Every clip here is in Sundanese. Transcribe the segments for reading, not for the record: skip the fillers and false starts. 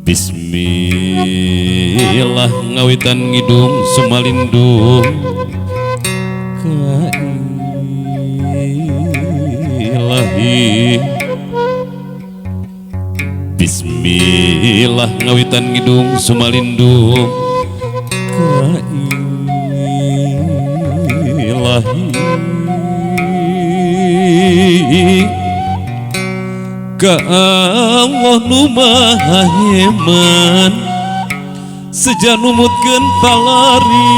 Bismillah ngawitan ngidung sumalindung ka ilahi. Bismillah ngawitan ngidung sumalindung ka ilahi. Ka Allah nu maha heman seja numutkeun talari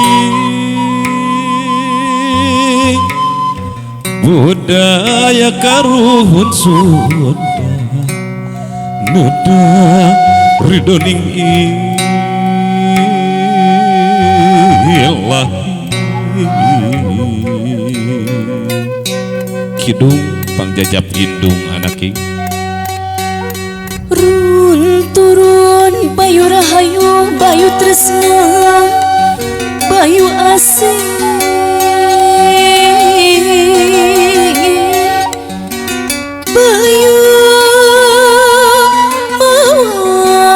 budaya karuhun Sunda neda ridoning ilahi. Kidung pangjajap indung anaking Run turun bayu rahayu bayu tresna bayu asih bayu mawa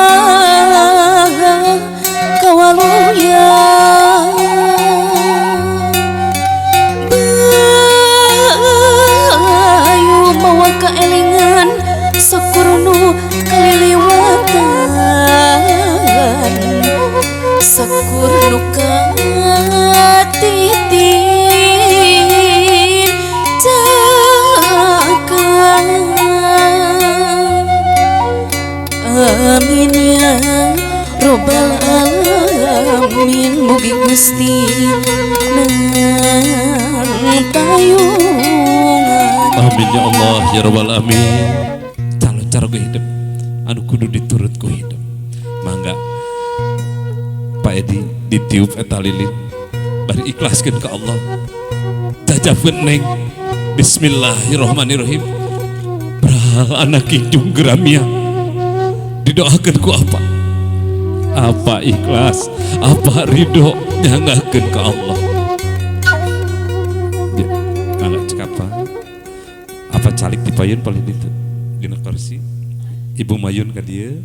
kawaluya bayu mawa kaelingan sakurnu kaliliwatan sakurnu katitin cakan. Amin ya robbal alamin mugi Gusti nang tayungan. Amin ya Allah ya robbal alamin. Calon cara gue hidup anu kudu diturut ku hidup. Mangga Pak Edi ditiup eta lilin bari ikhlaskeun ka Allah. Jajabkeun neng. Bismillahirrahmanirrahim. Bral anak kijung geramia didoakeun ku apa? Apa ikhlas, apa ridho nyanggakeun ka Allah. Ya, mangga cek apa? Apa calik di payun paling ditu dina kursi. Ibu mayun ka dieu.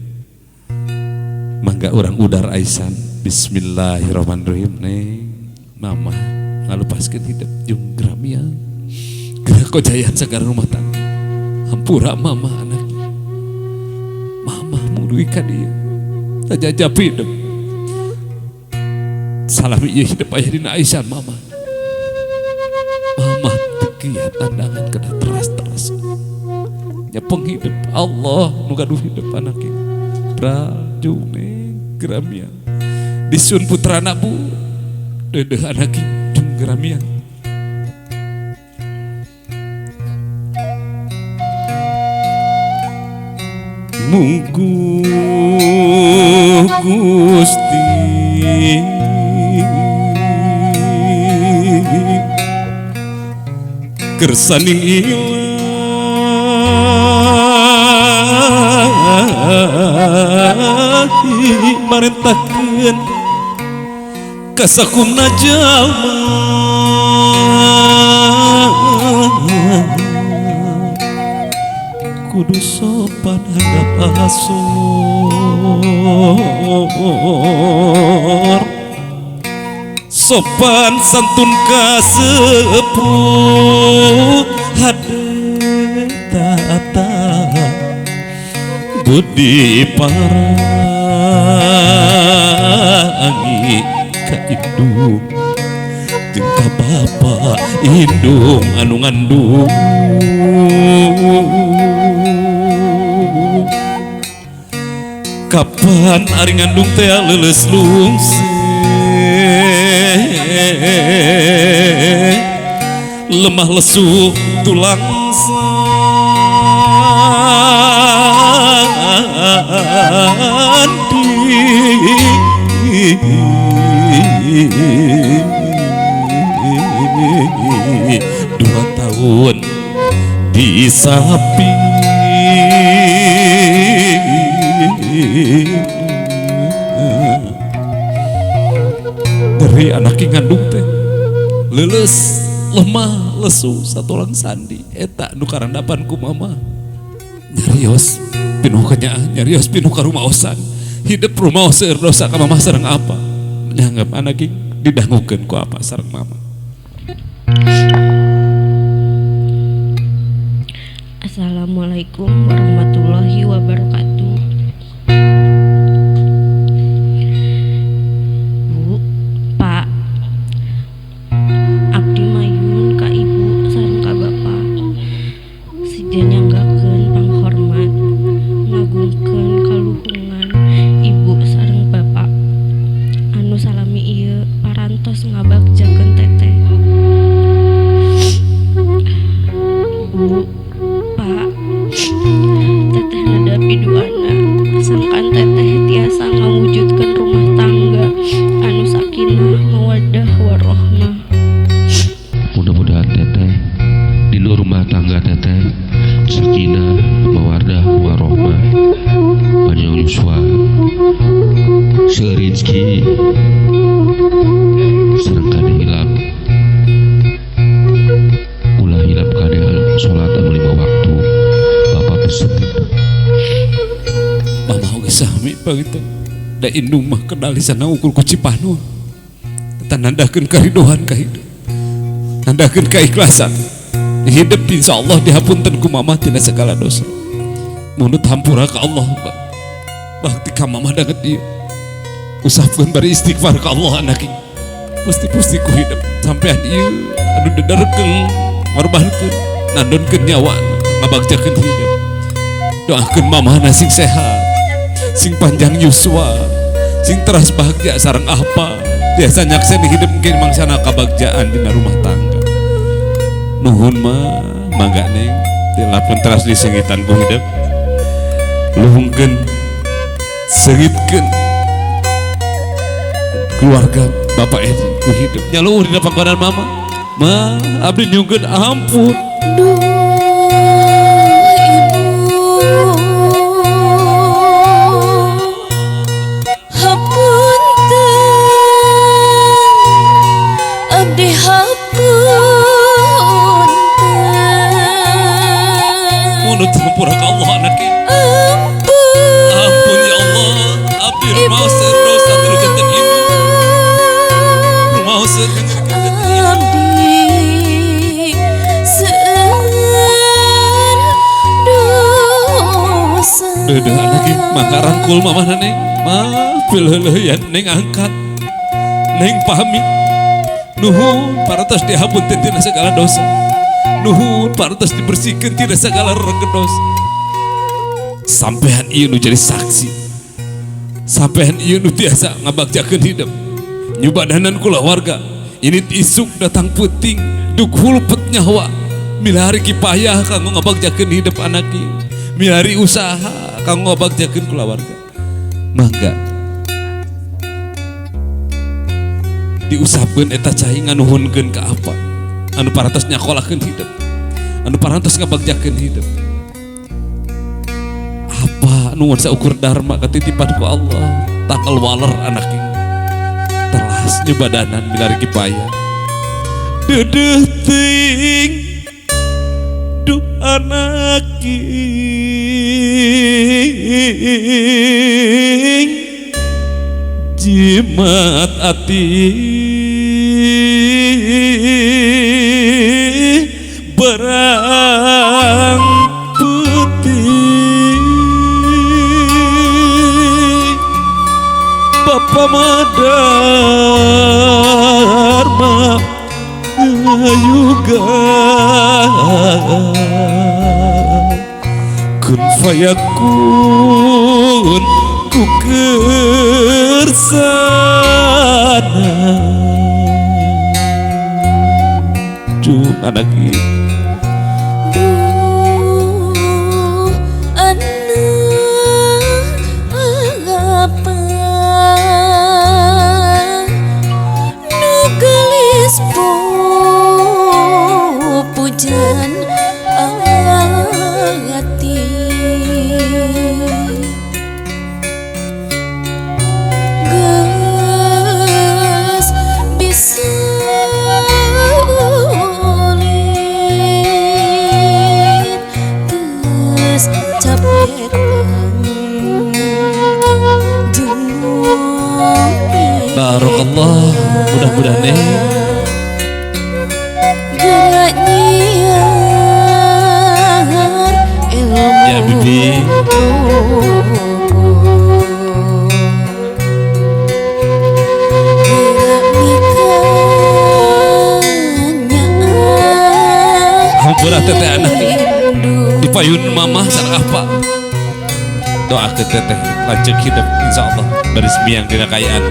Mangga urang udar aisan. Bismillahirrahmanirrahim. Neng, mama ngalupaskeun hidup jeung geramia. Gerak kojayan sagara rumah tangga. Hampura mama anak. Mama mung dugi ka dieu. Tajajap hidup. Salam ieu hidup aya dina aisan mama. Mama teu kiat tandangan kena teras-teras. Nyepeng hidup Allah nu gaduh hidup anak ieu. Brajung neng geramia. Disun putrana bu. Deudeuh anak kijung geramia. Munggu Gusti kersaning ilahi marentahkeun kasakumna jalma kudu sopan handap asor sopan santun kasepuh hade tata budi parangi ka indung jeung ka bapa indung anu ngandung. Kapan ari ngandung teh leuleus lungse lemah lesu tulang sandi 2 tahun disapi. Dari anak ngandung teh leuleus lemah lesu satulang sandi eta nu karandapan ku mama nyarios pinuh kanyaah nyarios pinuh karumaosan Hidup rumah seueur dosa ka mama sareng apa? Nyanggap anak didangukeun ku apa sareng mama. Assalamualaikum warahmatullahi wabarakatuh. Bu, Pak, abdi mayun ka ibu sareng ka bapak. Sejen nyanggakeun panghormat, ngagungkeun kaluhungan ibu sareng bapak. Anu salami ieu parantos ngabagjakeun teteh. Bu, Pak, teteh nadapi duana sangkan teteh tiasa ngawujudkeun rumah tangga anu sakinah mawaddah warahmah. Mudah-mudahan teteh di rumah tangga teteh sakinah mawaddah warahmah, panjang yuswa, seueur rezeki, sareng kade hilap. Ulah hilap kade salat anu 5 waktu. Bapak pesen. Mama oge sami panginten. Da indung mah kendali sana ukur ku Cipanun. Eta nandahkeun karidohan ka hidup. Nandahkeun keikhlasan. Hidup insyaallah dihapunten ku mama tina segala dosa. Munut hampura ka Allah, Pak. Bakti ka mama danget ieu. Usapkeun bari istighfar ka Allah anak ieu. Pusti-pusti ku hidup sampean ieu anu dederkeun, ngorbankeun, nandonkeun nyawa, ngabagjakeun hidup. Doakeun mamahna sing sehat, sing panjang yuswa, sing teras bahagia sareng apa. Biasa nyakseni hidup mungkin mangsana kabagjaan dina rumah tangga. Nuhun mah mangga neng, dilapun teras disengitan ku hidup. Luhungkeun, sengitkeun keluarga Bapak Edi ku hidup. Nyaluhur dina panggonan mama. Ma, abdi nyungkeun ampun. Duh ibu, hapunten, abdi hapunten. Munut hampura ka Allah anak ieu. Ampun, Ampun ya Allah, abdi rumaos seueur dosa tilu janten ibu. Rumaos seueur janten ibu. Abdi seueur dosa. Deudeuh anak ieu mangga rangkul mamahna neng. Ma, pileuleuyeuan neng angkat. Neng pamit. Nuhun parantos dihapunten tina segala dosa. Nuhun parantos dibersihkeun tina segala renggedos. Sampean ieu nu jadi saksi. Sampean ieu nu tiasa ngabagjakeun hidup. Nyubadanan kulawarga. Ini isuk datang peuting, duk hulpet nyawa. Milari kipayah kanggo ngabagjakeun hidup anak ieu. Milari usaha kanggo ngabagjakeun kulawarga. Mangga diusapkeun eta cai nganuhunkeun ka apa anu parantos nyakolakeun hidup, anu parantos ngabagjakeun hidup. Apa nuhun saukur dharma katitipan ku Allah. Tanggal waler anak ieu telas nyubadanan milari kipayah. Deudeuh teuing duh anak ing jimat ati berang putih. Bapa Madarma Ayuga kun fayakun ku kersana. Cung anak ieu. Duh anak apa nu geulis pupujan ati. Geus bisa ulin geus capek Barakallah, mudah-mudahan nih Gerak nyiar ilmu ya bibi. Gerak mikanya Hampura teteh anak rindu. Di payun mamah sareng apa. Doa ke teteh lanjut hidup insyaallah baris miang dina kayaan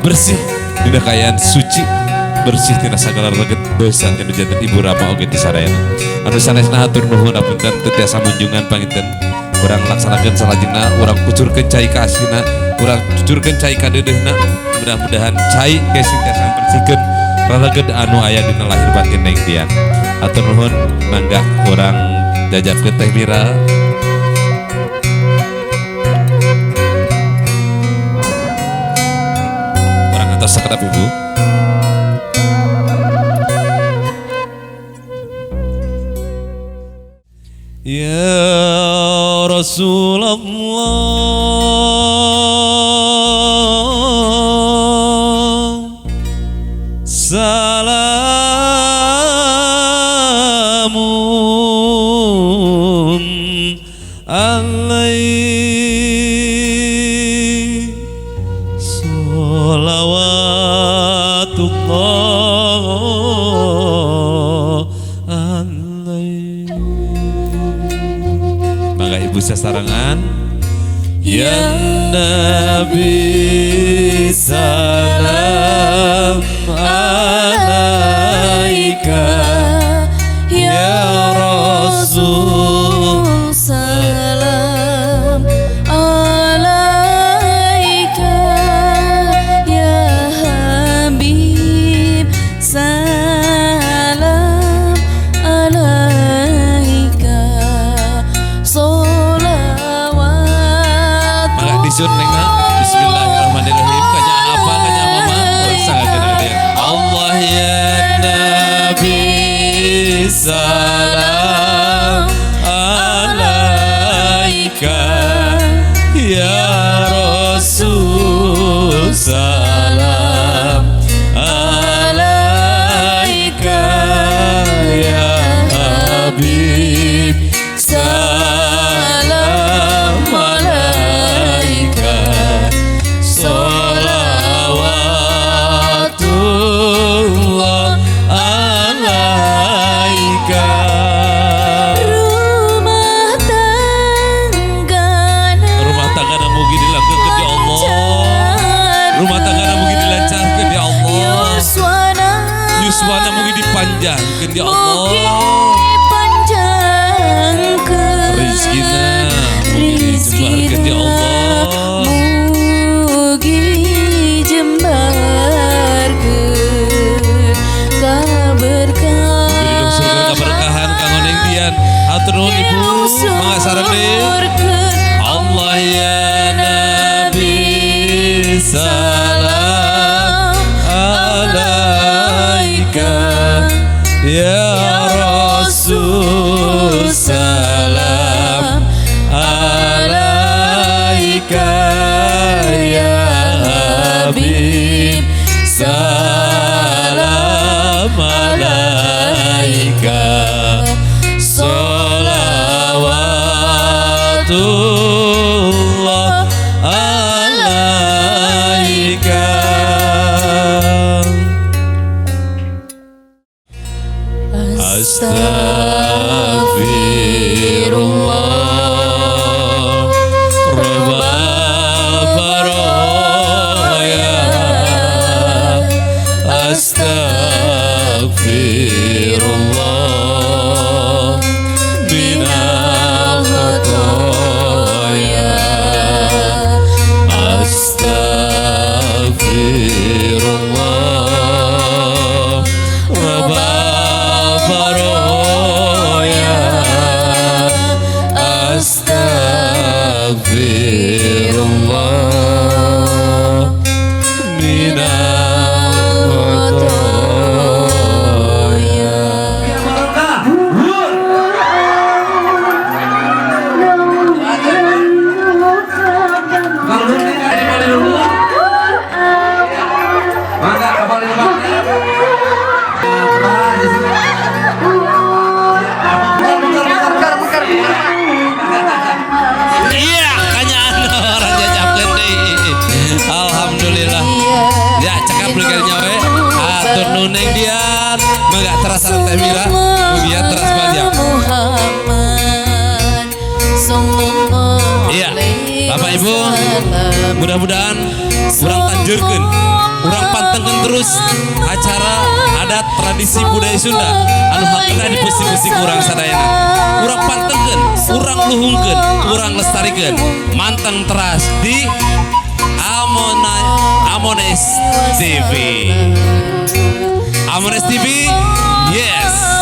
bersih, dina kayaan suci, bersih tina sagala reget dosa tina janten ibu rama oge ti sadayana. Anu sanesna hatur nuhun apunten teu tiasa munjungan panginten. Urang laksanakeun salajengna, urang kucurkeun cai ka asina, urang cucurkeun cai ka deudeuhna. Mudah-mudahan cai ge sing tiasa bersihkeun releged anu aya dina lahir batin Neng Dian. Hatur nuhun, mangga urang jajabkeun Teh Mira. Urang atos sakedap Ibu. Ya Rasulullah salamun alaih sholawatullah alaih. Mangga Ibu sasarengan. Ya Nabi salam alaika, ya Rasul salam alaika, ya Habib salam alaika, sholawat. Mangga disun Neng. Bismillahirrahmanirrahim. Kanya apa kanya mama? Allah ya Nabi salam alaika, ya Rasul salam alaika, ya Habib salam alaika, sholawatullah alaika. Rumah tangga Rumah tangga mugi dilanggengkeun ya Allah. Rumah tangga mugi dilancarkeun ya Allah. Yuswana Yuswana mugi dipanjangkeun ya Allah. Mugi dipanjangkeun. Rizkina mugi dijembarkeun ya Allah. Mugi jembarkeun kaberkahan. Mugi dilungsurkeun kaberkahan kanggo Neng Dian. Hatur nuhun Ibu, mangga sareng deui. Allah ya Nabi salam alaika, ya Rasul salam alaika, ya Habib salam alaika, sholawatullah alaika. Astaghfirullah Rabbal baraya, astaghfirullah minal khotoya, astaghfirullah Rabbal baraya, astaghfirullah minal khotoya. Bapak Ibu, mudah-mudahan urang tanjeurkeun, urang pantengkeun terus acara adat tradisi budaya Sunda anu hakna di pusing-pusing urang sadayana. Urang pantengkeun, urang luhungkeun, urang lestarikeun. Manteng teras di Amona Amones TV. Amones TV, yes.